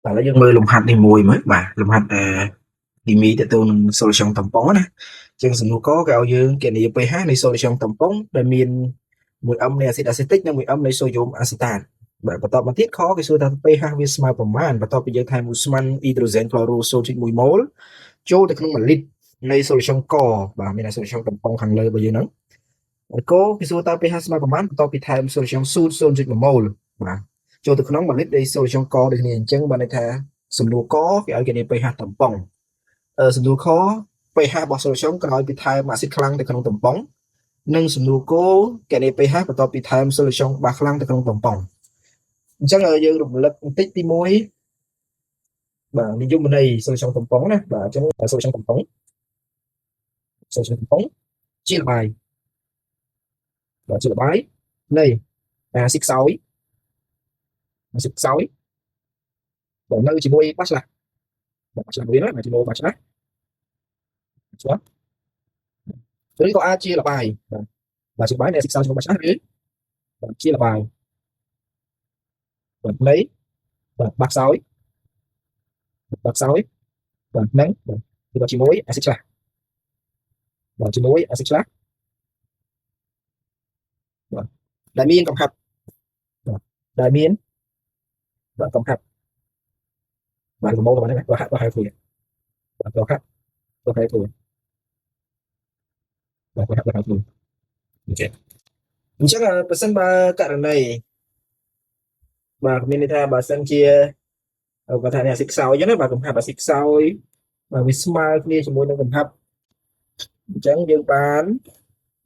បាទឥឡូវយើងមើលលំហាត់នេះមួយមើលបាទលំហាត់អឺគីមីតទៅនឹង solution tampon ណាអញ្ចឹងសំណួរកគេឲ្យយើងគណនា pH នៃ solution tampon ដែលមាន 1m នៃអាស៊ីតអាសេទិកនិង 1m នៃសូដ្យូមអាសេតាតបាទបន្តមកទៀតខគេសួរថា pH វាស្មើប្រមាណបន្ទាប់ពីយើងថែមឧស្ម័នអ៊ីដ្រូសែនក្លរូ0.1ម៉ូលចូលទៅក្នុង1លីត្រនៃ solution កបាទមាន solution tampon ខាងលើរបស់យើងហ្នឹងហើយកគេសួរតើ pH ស្មើប្រមាណបន្ទាប់ពីថែម solution សូត្រ0.1ម៉ូលបាទចូលទៅក្នុង1លីត្រនៃ solution កដូចគ្នាអញ្ចឹងបានន័យថាសំណួរកគេឲ្យគេនា pH តំប៉ុងសំណួរខ pH របស់ solution ក្រោយពីថែមអាស៊ីតខ្លាំងទៅក្នុងតំប៉ុងនិងសំណួរគគេនា pH បន្ទាប់ពីថែម solution បាសខ្លាំងទៅក្នុងតំប៉ុងអញ្ចឹងយើងរំលឹកបន្តិចទី1បាទនិយមន័យ solution តំប៉ុងណាបាទអញ្ចឹង solution តំប៉ុង solution តំប៉ុងជាល្បាយបាទជាល្បាយនៃអាស៊ីតខ្សោយអាស៊ីតខ្សោយបាទនៅជាមួយបាសឆ្លាស់បាទបាសឆ្លាស់វាណាបាទជាមួយបាសឆ្លាស់ឆ្លាស់ឬក៏អាចជាល្បាយបាទបាទជាល្បាយនៃអាស៊ីតខ្សោយជាមួយបាសឆ្លាស់ឬបាទជាល្បាយបាទនៃបាទបាសខ្សោយបាសខ្សោយបាទនឹងបាទឬក៏ជាមួយអាស៊ីតឆ្លាស់បាទជាមួយអាស៊ីតឆ្លាស់បាទដែលមានកំហាប់បាទដែលមានបាទកំហាប់បាទប្រមូលរបស់នេះប្រហាក់ប្រហែលគ្នាបាទប្រហាក់ប្រហែលគ្នាបាទប្រហាក់ប្រហែលគ្នាអូខេអញ្ចឹងបើសិនបើករណីបាទមានន័យថាបើសិនជាគាត់ថានេះអាស៊ីតខ្សោយអញ្ចឹងណាបាទកំហាប់អាស៊ីតខ្សោយបាទវាស្មើគ្នាជាមួយនឹងកំហាប់អញ្ចឹងយើងបាន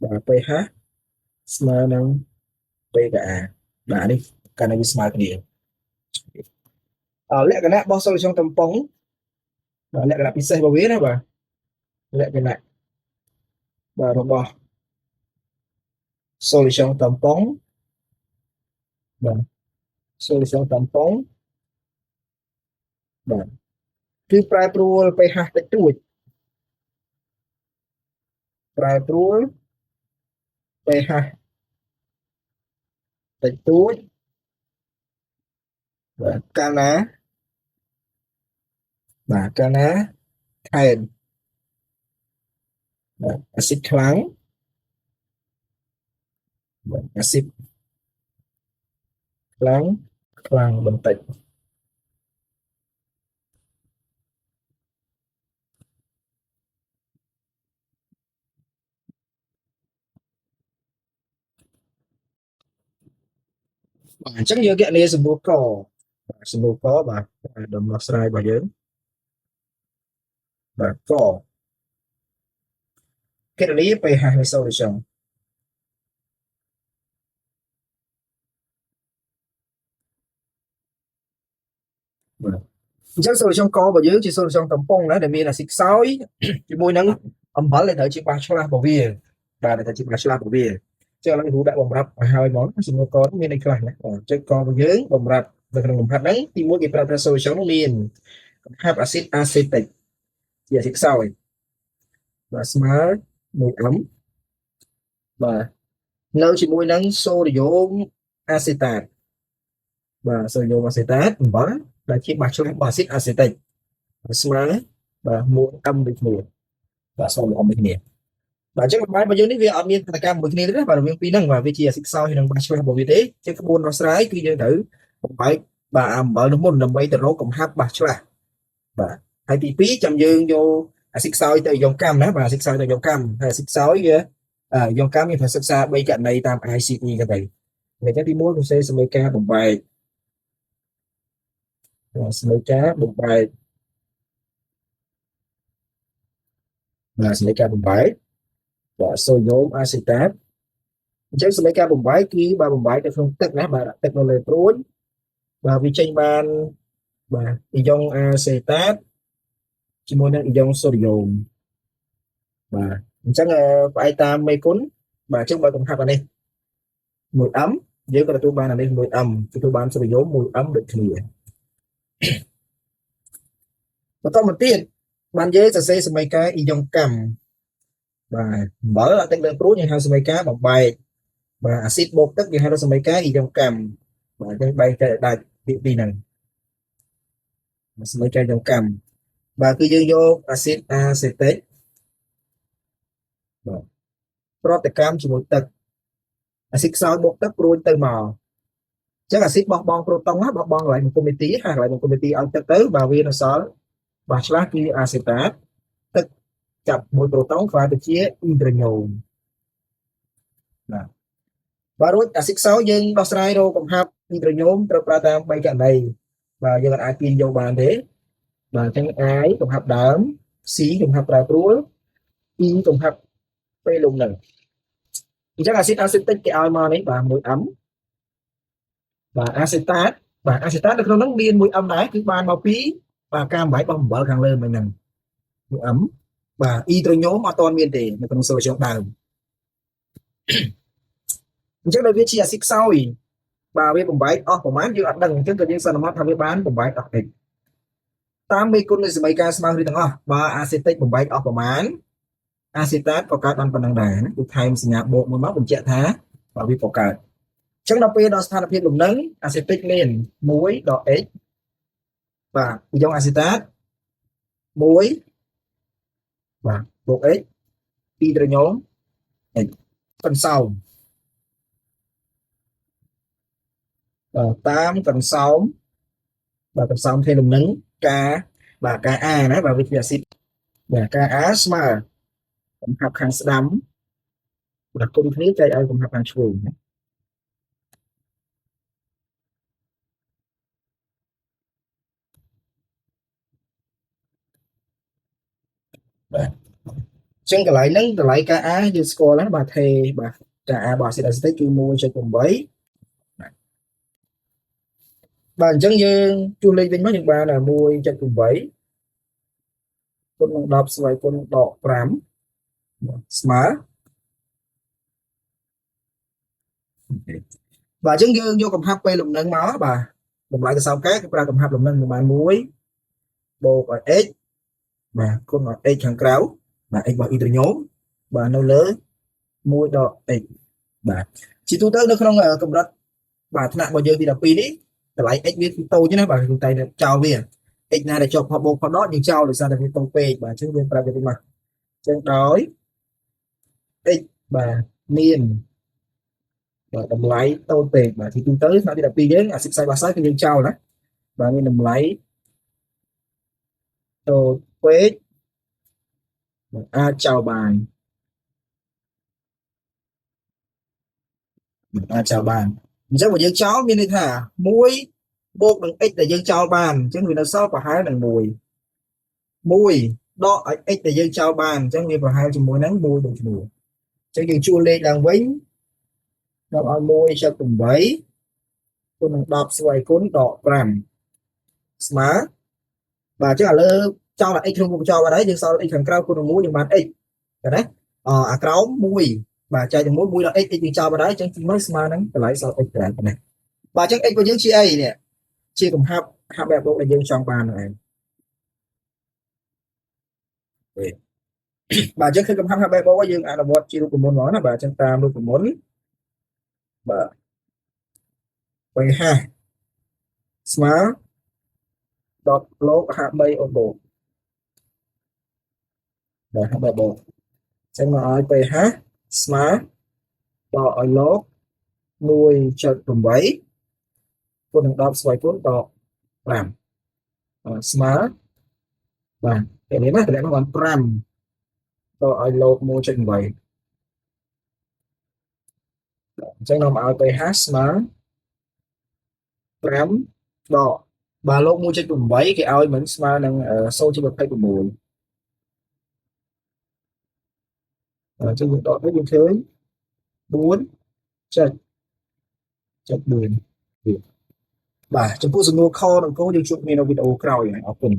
បាទ pH ស្មើនឹង pKa បាទនេះកាលណាវាស្មើគ្នាលក្ខណៈរបស់ solution តំប៉ុងបាទលក្ខណៈពិសេសរបស់វាណាបាទលក្ខណៈបាទរបស់ solution តំប៉ុងបាទ solution តំប៉ុងបាទគឺប្រែប្រួល pH តិចតួចប្រែប្រួល pH តិចតួចបាទកាលណាបាទកាលណាថែមបាទអាស៊ីតខ្លាំងបាទអាស៊ីតខ្លាំងខ្លាំងបន្តិចបាទអញ្ចឹងយើងគណនាសំណួរកបាទសំណួរកបាទដំណោះស្រាយរបស់យើងបាទកគណនា pH នៃ solution បាទអញ្ចឹង solution ករបស់យើងជា solution តំប៉ុងណាដែលមានអាស៊ីតខ្សោយជាមួយនឹងអំបិលដែលត្រូវជាបាសឆ្លាស់របស់វាបាទដែលត្រូវជាបាសឆ្លាស់របស់វាចឹងឥឡូវគ្រូដាក់បំរាប់ឲ្យហើយហ្មងសំណួរកមានអីខ្លះណាបាទចឹងករបស់យើងបំរាប់នៅក្នុងលំហាត់ហ្នឹងទីមួយគេប្រាប់ថា solution នោះមានកំហាប់អាស៊ីតអាសេទិកជាអាស៊ីតខ្សោយបាទស្មើ 1m បាទនៅជាមួយនឹងសូដ្យូមអាសេតាតបាទសូដ្យូមអាសេតាតអំបិលដែលជាបាសឆ្លាស់របស់អាស៊ីតអាសេទិកស្មើបាទ 1m ដូចគ្នាបាទស្មើ 1m ដូចគ្នាបាទអញ្ចឹងបាយរបស់យើងនេះវាអត់មានប្រតិកម្មមួយគ្នាទេណាបាទរវាងពីរហ្នឹងបាទវាជាអាស៊ីតខ្សោយនិងបាសឆ្លាស់របស់វាទេជាក្បួនដោះស្រាយគឺយើងត្រូវបំបែកបាទអំបិលនោះមុនដើម្បីទៅរកកំហាប់បាសឆ្លាស់បាទហើយទី2ចាំយើងយកអាស៊ីតខ្សោយទៅយកកម្មណាបាទអាស៊ីតខ្សោយទៅយកកម្មហើយអាស៊ីតខ្សោយវាយកកម្មយើងត្រូវសិក្សា3ករណីតាម ICE ក៏ទៅអញ្ចឹងទី1គឺសេសមីការបំបែកសមីការបំបែកបាទសមីការបំបែកបាទសូដ្យូមអាសេតាតអញ្ចឹងសមីការបំបែកគឺបាទបំបែកទៅក្នុងទឹកណាបាទទឹកនៅលើព្រួញបាទវាចេញបានបាទអ៊ីយ៉ុងអាសេតាតជាមួយនឹងអ៊ីយ៉ុងសូដ្យូមបាទអញ្ចឹងផ្អែកតាមមេគុណបាទអញ្ចឹងបើកំហាប់អានេះ 1m យើងក៏ទទួលបានអានេះ 1m ទទួលបានសូដ្យូម 1m ដូចគ្នាបន្តមកទៀតបានយើងសរសេរសមីការអ៊ីយ៉ុងកម្មបាទអំបិលអត់ទឹកលើព្រួញយើងហៅសមីការបំបែកបាទអាស៊ីតបូកទឹកយើងហៅថាសមីការអ៊ីយ៉ុងកម្មបាទអញ្ចឹងបែងចែកដាច់ពីពីរហ្នឹង សមីការចងកម្មបាទគឺយើងយកអាស៊ីតអាសេទិកបាទប្រតិកម្មជាមួយទឹកអាស៊ីតខ្សោយបូកទឹកព្រួយទៅមកអញ្ចឹងអាស៊ីតបោះបង់ប្រូតុងណាបោះបង់កន្លែងមង្គលមេទីហើយកន្លែងមង្គលមេទីឲ្យទឹកទៅបាទវានៅសល់បាទឆ្លាស់គឺអាសេតាតទឹកចាប់មួយប្រូតុងក្លាយទៅជាអ៊ីដ្រូញ៉ូមបាទបាទរួចអាស៊ីតខ្សោយយើងដោះស្រាយរកកំហាប់អ៊ីដ្រូញ៉ូមត្រូវប្រើតាម3ករណីបាទយើងអាចទាញយកបានទេបាទអញ្ចឹង I កំហាប់ដើម C កំហាប់ប្រែប្រួល E កំហាប់ពេលលំនឹងអញ្ចឹងអាស៊ីតអាសេទិកគេឲ្យមកនេះបាទ 1M បាទអាសេតាតបាទអាសេតាតនៅក្នុងហ្នឹងមាន 1M ដែរគឺបានមកពីបាទការបំបែករបស់អំបិលខាងលើមិញហ្នឹង 1M បាទអ៊ីដ្រូញ៉ូមអត់ទាន់មានទេនៅក្នុង solution ដើមអញ្ចឹងដោយវាជាអាស៊ីតខ្សោយបាទវាបំបែកអស់ប្រហែលយើងអត់ដឹងអញ្ចឹងក៏យើងសន្មតថាវាបានបំបែកអស់តិចតាមមេគុណនៃសមីការស្មើគ្នាទាំងអស់បើអាសេទិកបំបែកអស់ប្រមាណអាសេតាតក៏កើតបានប៉ុណ្ណឹងដែរណាគឺថែមសញ្ញាបូកមួយមកបញ្ជាក់ថាបាទវាក៏កើតអញ្ចឹងដល់ពេលដល់ស្ថានភាពលំនឹងអាសេទិកមាន1ដល់ x បាទពីយ៉ងអាសេតាត1បាទបូក x 2ត្រញោម x កន្សោមបាទតាមកន្សោមបាទកន្សោមធ្វើលំនឹងការបាទការ A ណាបាទវាជាអាស៊ីតបាទការ A ស្មើកំហាប់ខាងស្ដាំបាទគុណគ្នាចែកឲ្យកំហាប់ខាងឆ្វេងណាបាទអញ្ចឹងកន្លែងហ្នឹងតម្លៃការ A យើងស្គាល់ហើយបាទថេបាទការ A របស់អាស៊ីតអាសេទិកគឺ1.8បាទអញ្ចឹងយើងជួសលេខវិញមកយើងបាន1.8គុណនឹង10ស្វ័យគុណដក5ស្មើបាទអញ្ចឹងយើងយកកំហាប់ពេលលំនឹងមកបាទតម្លៃកសោកែគឺប្រើកំហាប់លំនឹងប្រហែល1បូកឲ្យ x បាទគុណឲ្យ x ខាងក្រៅបាទ x របស់អ៊ីដ្រូញ៉ូមបាទនៅលើ1ដក x បាទជាទូទៅនៅក្នុងកម្រិតបាទថ្នាក់របស់យើងទី12នេះតម្លៃ x វាគឺតូចណាបាទគឺតែចោលវា x ណាដែលជាប់ផលបូកផលដកយើងចោលដោយសារតែវាតូចពេកបាទអញ្ចឹងយើងប្រាប់វាតិចមកអញ្ចឹងដោយ x បាទមានបាទតម្លៃតូចពេកបាទទីទូទៅថ្នាក់ទី12យើងអាស៊ីតខ្សែបាសាគឺយើងចោលណាបាទមានតម្លៃតូចពេកអាចចោលបានអាចចោលបានអញ្ចឹងបើយើងចោលមានន័យថា1បូកនឹង x ដែលយើងចោលបានអញ្ចឹងវានៅសល់ប្រហែលនឹង1 1ដកឲ្យ x ដែលយើងចោលបានអញ្ចឹងវាប្រហែលជាមួយនឹង1ដូចគ្នាអញ្ចឹងយើងជួសលេខឡើងវិញដល់ឲ្យ1.8គុណនឹង10ស្វ័យគុណដក5ស្មើបាទអញ្ចឹងឥឡូវចោលឲ្យ x ក្នុងមុខចោលបាត់ហើយយើងសល់ x ខាងក្រៅគុណនឹង1យើងបាន x ឃើញទេអាក្រោម1បាទចែកជាមួយ1ដល់ x x យើងចោលបាត់ហើយអញ្ចឹងទី1ស្មើនឹងតម្លៃសល់ x ក្រៅប៉ុណ្ណេះបាទអញ្ចឹង x របស់យើងជាអីនេះជាកំហាប់ហាប់បែបបូកដែលយើងចង់បានហ្នឹងឯងបាទអញ្ចឹងគឺកំហាប់ហាប់បែបបូកយើងអនុវត្តជារូបមន្តហ្មងណាបាទអញ្ចឹងតាមរូបមន្តបាទ pH ស្មើ10លោក53អូបូកបាទ53បូកអញ្ចឹងមកឲ្យ pH ស្មើដកឲ្យលោក1.8គុណនឹង10ស្វ័យគុណដក5ស្មើបាទពេលនេះណាតម្លាក់មកបាន5ដកឲ្យលោក1.8អញ្ចឹងនាំឲ្យ pH ស្មើ5ដកបាទលោក1.8គេឲ្យមិនស្មើនឹង0.26អញ្ចឹងយើងដកទៅយើងឃើញ4.4បាទចំពោះសំណួរខនិងកយើងជួបគ្នានៅវីដេអូក្រោយអរគុណ។